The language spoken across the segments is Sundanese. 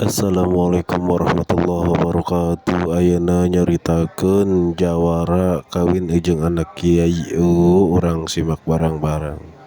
Assalamualaikum warahmatullahi wabarakatuh. Ayeuna nyaritakeun jawara kawin jeung anak kiai. Urang simak bareng-bareng.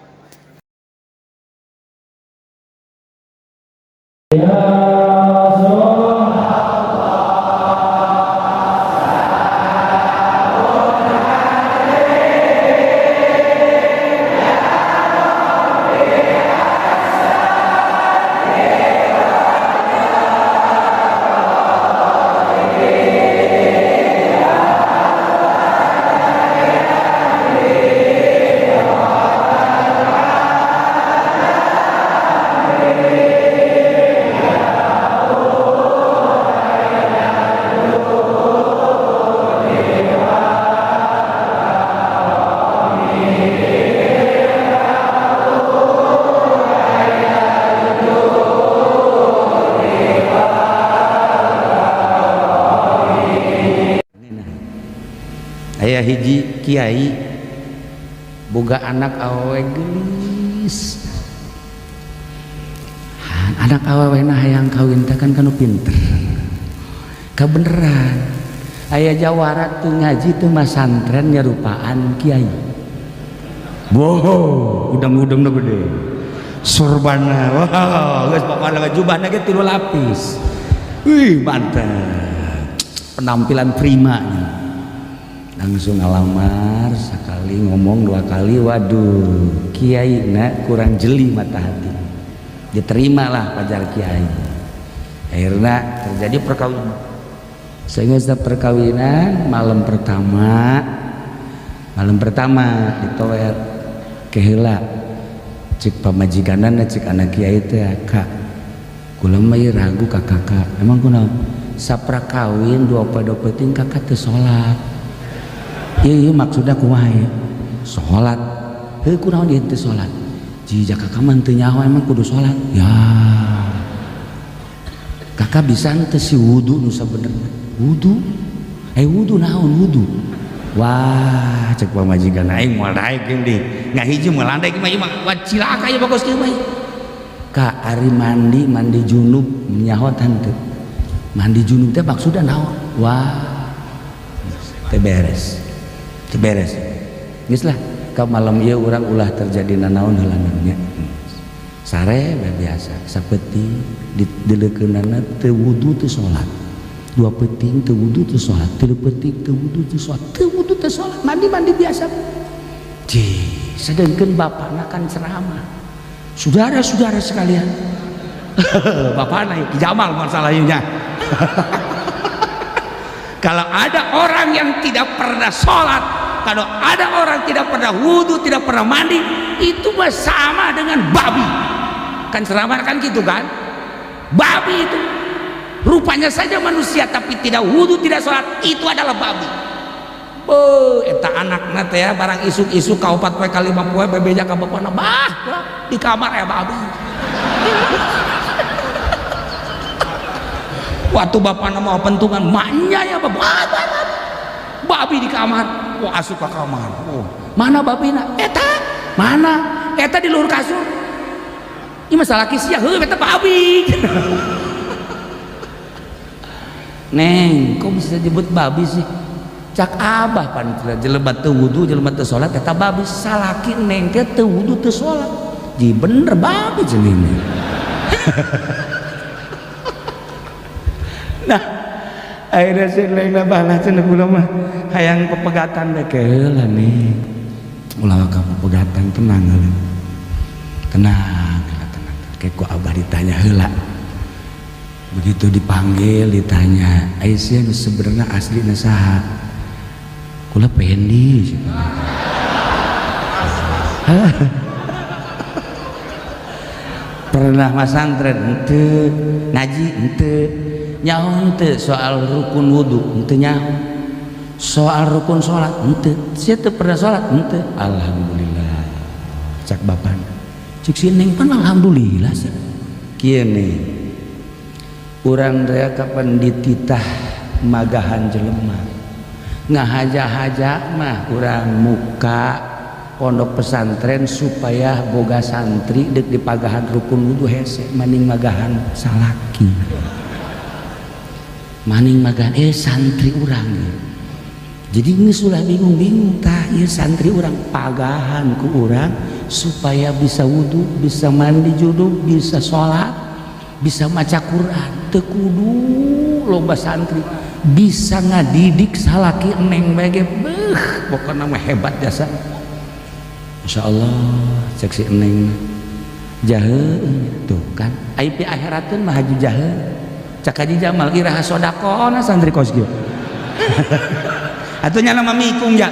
Aya hiji kiai boga anak awewe geulis. Anak awewena hayang kawin teh kan kanu pinter. Kabeneran aya jawara teu ngaji teu masantren nyarupaan kiai. Wow, udang-udangna gede. Sorbana, wah, geus pokona jubahna ge 3 lapis. Wih, mantap. Penampilan prima. Langsung ngalamar sekali ngomong 2 kali, waduh, kiai na kurang jeli mata hati. Diterimalah pajar kiai. Akhirnya terjadi perkawinan. Sehingga setelah perkawinan malam pertama ditoel keheula cik pamajikanana cik anak kiai teh, kak kula mah ieu ragu ka kakak. Emang kunaon? Sapra kawin 2 poe 2 peuting kakak teu salat. Iya, maksudnya kumaha ya? Salat. Heuh kunaon ieu teu salat? Jika kakak mah teu nyaho emang kudu salat. Ya. Kakak bisa henteu si wudu nu sabenerna? Wudu? Wudu naon wudu? Wah, cek pamajikan aing moal daek jeung di. Ngahiji moal daek mah ieu mah wah cilaka ieu bagus kieu mah. Ka ari mandi junub nyaho henteu? Mandi junub teh maksudna naon? Wah. Teu beres. Beres. Geus lah, ka malam ieu urang ulah terjadi nanaon heula nya. Sare we biasa, sapeuting dileukeunana teu wudu teu salat. 2 peuting teu wudu teu salat, 3 peuting teu wudu teu salat, teu wudu teu salat, mandi-mandi biasa. Cih, sedengkeun bapana kan ceramah. Saudara-saudara sekalian. Bapana Ki Jamal masalahnya. Kalau ada orang yang tidak pernah sholat, kalau ada orang tidak pernah wudhu, tidak pernah mandi, itu mah sama dengan babi. Kan ceramah kan gitu kan? Babi itu rupanya saja manusia tapi tidak wudhu, tidak sholat, itu adalah babi. Eta anakna teh barang isuk-isuk ka 4 poe ka 5 poe bebeja ka bapana, bah di kamar ya babi. Waktu bapana mau pentungan, maknya ya bapak, babi di kamar. Wah, asup ke kamar. Oh, mana babina? Eta, mana? Eta di luhur kasur. Ini masalah kisia, heuh eta babi. Neng, kok bisa disebut babi sih? Cak abah pan jelema teu wudu, jelema teu salat eta babi. Salaki neng teh teu wudu teu salat. Ji bener babi cenah. Nah, akhirnya si neng balah cenah kula mah hayang pepegatan teh keheula nih. Ulah ka pepegatan, tenang heula. Tenang, heula tenang. Kayak ku abah ditanya heula. Begitu dipanggil ditanya, "Ai sia nu sebenarnya aslina saha?" Kula Pendi. Pernah masantren henteu, ngaji henteu, nyaho henteu soal rukun wudu henteu nyaho, soal rukun salat henteu, sia teu pernah salat henteu. Alhamdulillah cak bapana, cek si neng pan alhamdulillah sih. Kieu nih urang teh kapan dititah magahan jelema ngahaja-haja mah urang muka pondok pesantren supaya boga santri dek dipagahan rukun wudu hese maning magahan salaki maning magahan santri urang. Jadi geus ulah bingung-bingung tah ieu santri urang pagahan ku urang supaya bisa wudu, bisa mandi junub, bisa salat, bisa maca Quran. Teu kudu loba santri bisa ngadidik salaki neng bae ge beuh pokona mah hebat jasa. Masya Allah cek si neng jahe tuh kan ai pi akhirateun mah haji jahe cak haji Jamal iraha sodakona santri kos kieu. Atuh nya mah mikung ja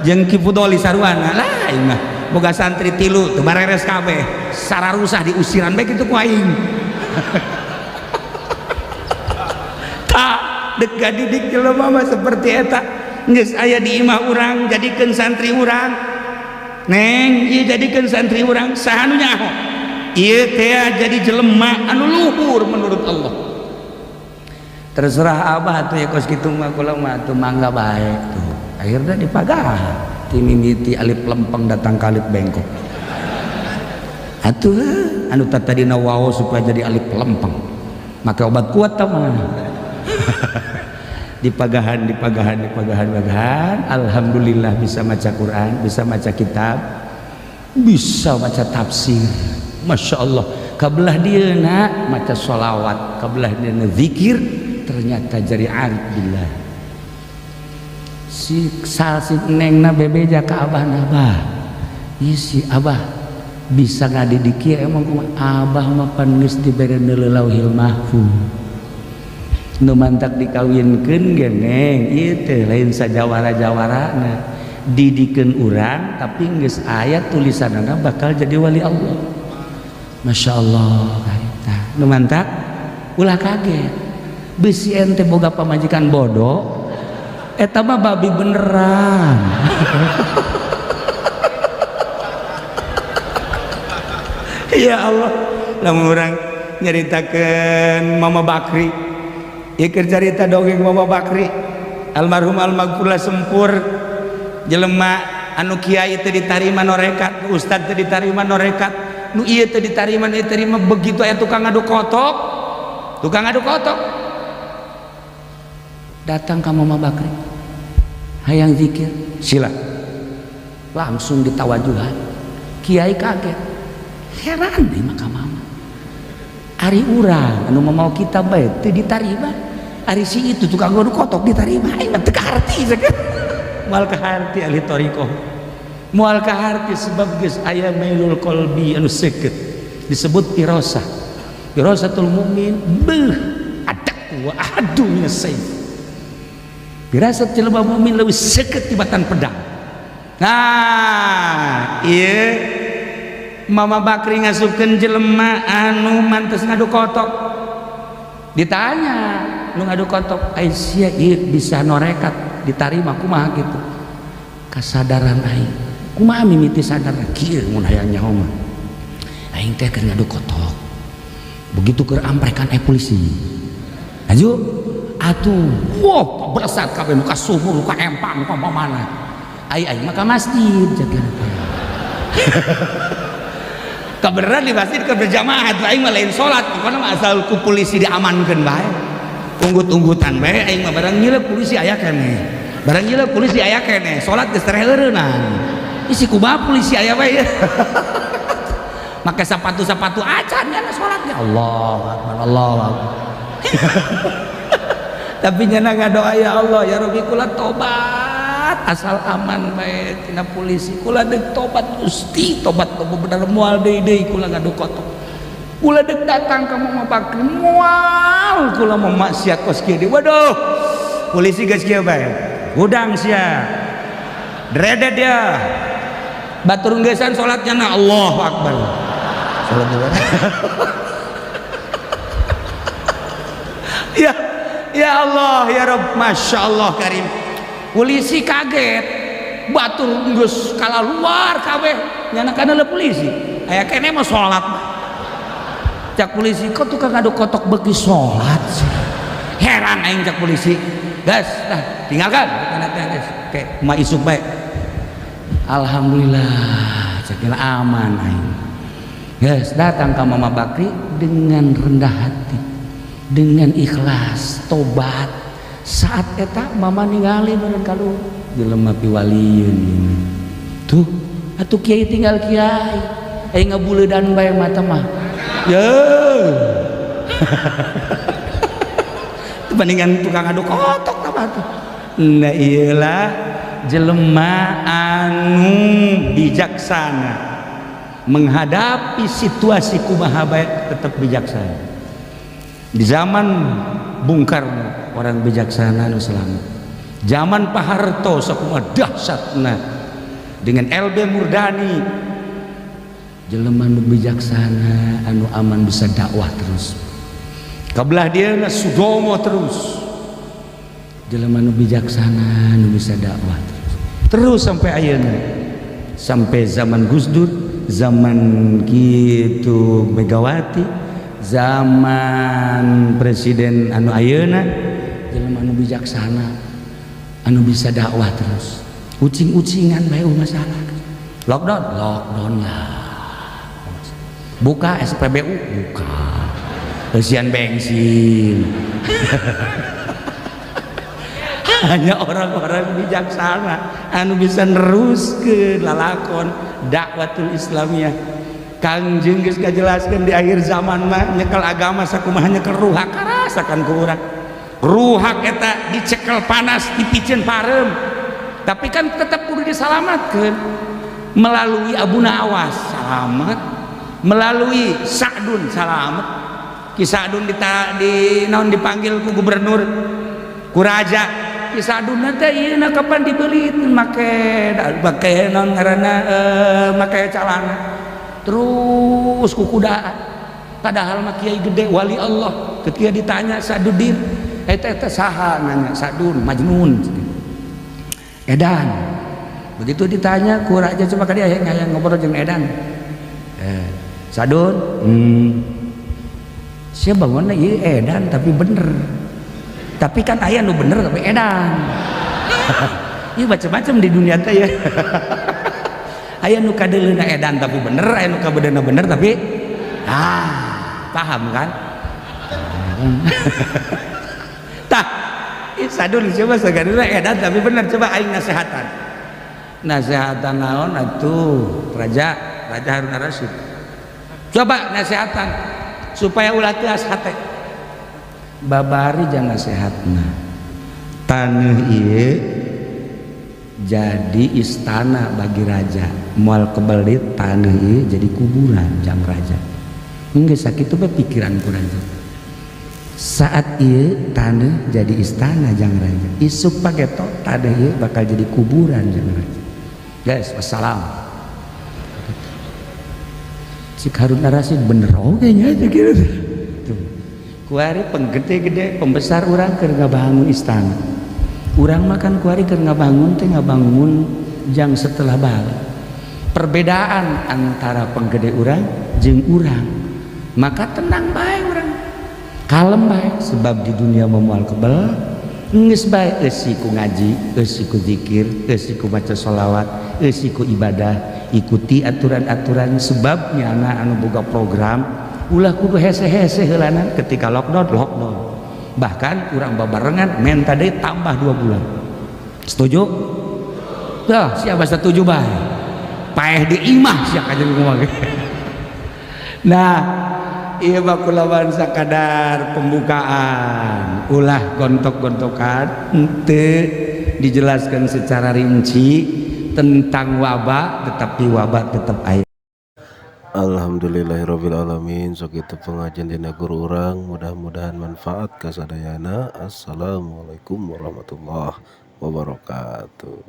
jeung Ki Fudoli saruana lah aing mah boga santri tilu teu bareres kabeh sararusah diusiran bae kitu ku aing. Tak dek gadidik jelema mah seperti eta geus aya di imah urang jadikeun santri urang. Neng ieu jadikeun santri urang saha nu nyaho ieu teh jadi jelema anu luhur menurut Allah. Terserah abah atuh ya kos kitu mah kula mah atuh mangga bae tuh. Akhirna dipagah ti mimiti alif lempeng datang ka alif bengkok. Atuh anu tatadina wao supaya jadi alif lempeng. Make obat kuat tah mah. Dipagahan dipagahan dipagahan pagahan alhamdulillah bisa maca Quran, bisa maca kitab, bisa maca tafsir. Masya Allah kabelah dieuna maca sholawat, kabelah dieuna zikir, ternyata jadi arif billah. Si sal si nengna bebeja ka abah, abah ieu si abah bisa ngadidik ieu emang kumaha abah mah pan geus dibere lauhil mahfuz nu mantak dikawinkeun ge neng ieu teh lain sajawara-jawarana didikeun urang tapi geus aya tulisanana bakal jadi wali Allah. Masya Allah tah nu mantak ulah kaget bisi ente boga pamajikan bodoh eta mah babi beneran. Ya Allah lamun urang nyaritakeun Mama Bakri ieu keur carita dongeng Mama Bakri almarhum almaghfurlah sempur jelema anu kiai teu ditarima norekat, ustad teu ditarima norekat, nu ieu teu ditarima nu diterima begitu aya tukang ngadu kotok, tukang ngadu kotok datang ka Mama Bakri hayang zikir sila langsung ditawajuhan. Kiai kaget heran deui mah ka mama ari urang anu mau kita bae teu ditarima ari si itu tukang ngadu kotok ditarima aing mah teu kaharti moal kaharti ahli thariqah moal kaharti sebab geus aya mailul qalbi anu seukeut disebut firasah firasatul mukmin beuh adak wa ahadu minas sayf firasat jelema mukmin leuwih seukeut tibatan pedang. Nah ieu Mama Bakri ngasupkeun jelema anu mantes ngadu kotok ditanya nu ngadu kotok ai sia ieu bisa norekat ditarima kumaha kitu kasadaran aing kumaha mimiti sadar kieu mun hayang nyaho mah aing teh keur ngadu kotok begitu keur amprekan polisi aju atuh wah beresat kabeh nu ka sumur nu ka empang ka mana ai aing mah ka masjid jaga teh. Kebenaran di masjid ke berjamaah aing mah lain salat pokona mah asal ku polisi diamankeun bae unggut-unggutan bae aing mah barang nyileup polisi aya keneh barang nyileup polisi aya keneh salat geus tereureunang isi kumaha polisi aya bae. Make sepatu-sepatu acan nya salat ya Allah akbar Allah akbar. Tapi nya ngadoa ya Allah ya Rabbi kula tobat asal aman bae tina polisi kula deuk tobat Gusti tobat bener moal deui deui kula ngadu kotok kula deuk datang ka Mama Bakri moal kula mah maksiat kos kieu deui waduh polisi geus kieu bae hudang sia dredet dia batur geusan salatnya na Allahu akbar salat ya ya Allah ya Rabb Masya Allah karim. Polisi kaget batur geus kalaluar kabeh nyana kana polisi aya keneh mah salat cak polisi kok tukang ngadu kotok beuki salat sih heran aing cak polisi gas dah tinggalkan kana teh geus oke mah isuk bae Alhamdulillah cek aman aing. Geus datang ka Mama Bakri dengan rendah hati, dengan ikhlas, tobat. Saat eta mama ningali meureun kalu jelema piwalieun tuh atuh kiai tinggal kiai aing ngabuledan bae mata mah. Ye. Bandingan tukang aduk kotok apa tuh. Nah iyalah jelema anu bijaksana menghadapi situasi kumaha bae tetap bijaksana. Di zaman Bung Karno orang bijaksana nu selamat. Zaman Pak Harto sakumaha dahsyatna dengan LB Murdani jelema nu bijaksana anu aman bisa dakwah terus. Kabelah dia Sudomo terus jelema nu bijaksana nu bisa dakwah terus terus sampai ayeuna, sampai zaman Gus Dur, zaman gitu Megawati, zaman presiden anu ayeuna jelema nu bijaksana anu bisa dakwah terus. Ucing-ucingan bae masalah lockdown, lockdown lah, buka SPBU, buka eusian bensin. Hanya orang-orang bijaksana anu bisa neruskeun lalakon dakwatul Islamiyah. Kangjeng geus ngajelaskeun di akhir zaman mah nyekel agama sakumaha nyekel ruhak karasakan ku urang. Ruhak eta dicekel panas dipiceun pareum, tapi kan tetap kudu disalamatkeun melalui Abu Nawas salamat, melalui Sa'dun salamat. Ki Sa'dun di naon dipanggil ku gubernur ku raja. Ki Sa'dun teh ieu kapan dibeli make make naon ngaranna make calana terus ku kudaan, padahal mah kiai gede wali Allah. Ketika ditanya Sa'dudin eta eta saha, nanya Sa'dun Majnun edan. Begitu ditanya ku raja, coba ka dia hayang ngobrol jeung edan. Sa'dun sia bangunna ieu edan tapi bener, tapi kan aya nu bener tapi edan. Ieu macam-macam di dunia teh ya. Aya nu kadeuleuna edan tapi bener, aya nu kabedeuna bener tapi paham kan? Tah, Sadun coba sagaduna edan tapi bener, coba aing nasehatan. Nasehatan naon atuh? Raja Raja Harun Ar-Rasyid. Coba nasehatan supaya ulah teuas hate. Babari jangan nasehatna. Taneuh ieu jadi istana bagi raja, moal kebelit taneuh ieu jadi kuburan jang raja. Geus sakitu bae pikiran ku raja. Saat ieu taneuh jadi istana jang raja, isuk pageto taneuh ieu bakal jadi kuburan jang raja. Guys, wassalam. Cik Harun Ar-Rasyid bener oge nya aja gitu. Tuh. Kuari penggede-gede pembesar urang keur ngabangun istana. Urang makan kuari keur ngabangun teh ngabangun jang setelah balik. Perbedaan antara penggede urang jeung urang, maka tenang bae urang. Kalem bae sebab di dunia moal kebel. Geus bae eusi ku ngaji, eusi ku zikir, eusi ku maca sholawat, eusi ku ibadah, ikuti aturan-aturan sebab nyana anu boga program ulah kudu hese-hese heulana ketika lockdown, lockdown. Bahkan urang babarengan menta deui tambah 2 bulan. Setuju? Dah, siapa setuju bae? Paeh di imah sia kajeun kumaha. Nah, ieu mah kulawan sakadar pembukaan, ulah gontok-gontokan henteu dijelaskan secara rinci tentang wabah, tetapi wabah tetap aya. Alhamdulillahirabbil alamin. Sakitu pengajian dina guru urang, mudah-mudahan manfaat kasadayana. Assalamualaikum warahmatullahi wabarakatuh.